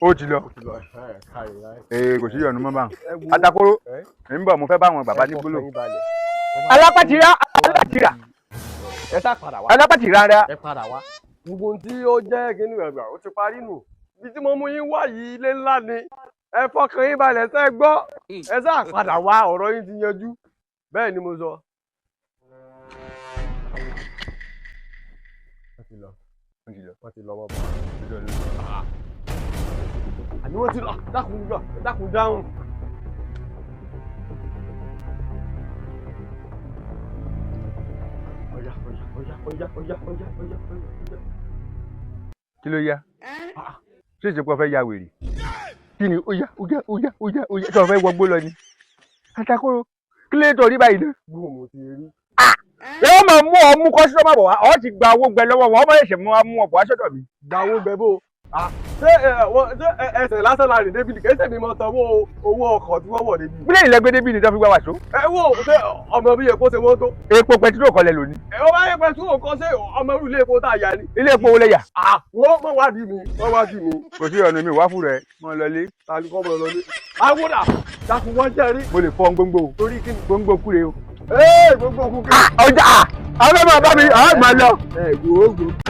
Ó ti lọ. Ó ti lọ ẹ káre láì. Ee, kò sí ìyọnu mọ́ bá. Ẹ wo Atakóró ẹ ń bọ̀, mo fẹ́ bá àwọn bàbá ní ẹ fọkàn gbólóhùn. yín balẹ̀. Alápàtìrá, alápàtìrá. Ẹ sá padà wá. Alápàtìrá rẹ. Ẹ padà wá. Gbogbo ohun tí ó jẹ́ kínní ẹ̀gbà ó ti parí nù. Ibi tí mo mú yín wá yìí, ilé ńlá ni. Ẹ fọkàn yín balẹ̀, ṣẹ́ gbọ́? Ẹ sá padà wá, ọ̀rọ̀ yín ti yanjú. Bẹ́ẹ̀ ni mo sọ. Wọ́n ti lọ, wọ́n ti lọ, wọ́n bọ̀. Àní wọ́n ti lọ, dákun gbọ́, dákun dáhùn. Ọ̀yá, ọ̀yá, ọ̀yá, ọ̀yá, ọ̀yá, ọ̀yá, ọ̀yá, ọ̀yá. Kí ló yá? Ṣé ìṣepọ̀ fẹ́ ya wèrè? Kí ni ó yá, ó yá, ó yá, ó yá, ó yá? Tó o fẹ́ wọgbó lọ ni? Atakóró, kí ló dé tó rí báyìí náà? Gbogbo mo ti rí. Yóò máa mú ọ mú customer bọ̀ wá, ọ ti gba owó gbẹ lọ́wọ́ wọn, ọmọ ẹ̀ṣẹ̀ mú wa mú ọ bọ̀ wá sọ́dọ̀ mi. Gbàwó gbẹ bó ṣé ẹ wọ́n ṣé ẹsẹ̀ lásán la rìn débi kìí ṣèmi mọ sanwó owó ọkọ̀ tí wọ́n wọ̀ débi. Bílẹ̀ ìlẹ́gbẹ́ débi ni tó fi gbá wàsó. Ẹ wo, ṣé ọmọ bí epo ṣe wọ́n tó. Epo pẹtiró kọlẹ̀ lónìí. Ẹ wọ́n bá yẹ pé tí òun kọ́, ṣé ọmọ irú ilé epo tá a yà ni. Ilé epo wo lẹ yà? Wọ́n mọ̀ wádìí mi, wọ́n wádìí mi. Kò sí ọ̀nà mi wá fún rẹ, mọ́ lọlé. Ta ni kọ́ mọ̀ lọlé? Awúdà dákun, wọ́n jẹ́ rí. Mo lè fọ́ gbóngbó. Torí kí ni? Gbóngbó kúre o. Ee, gbogbo òkú kí ni? Ọjà àwọn ọmọ bá mi, àwọn máa lọ. Ẹ gbòógbò.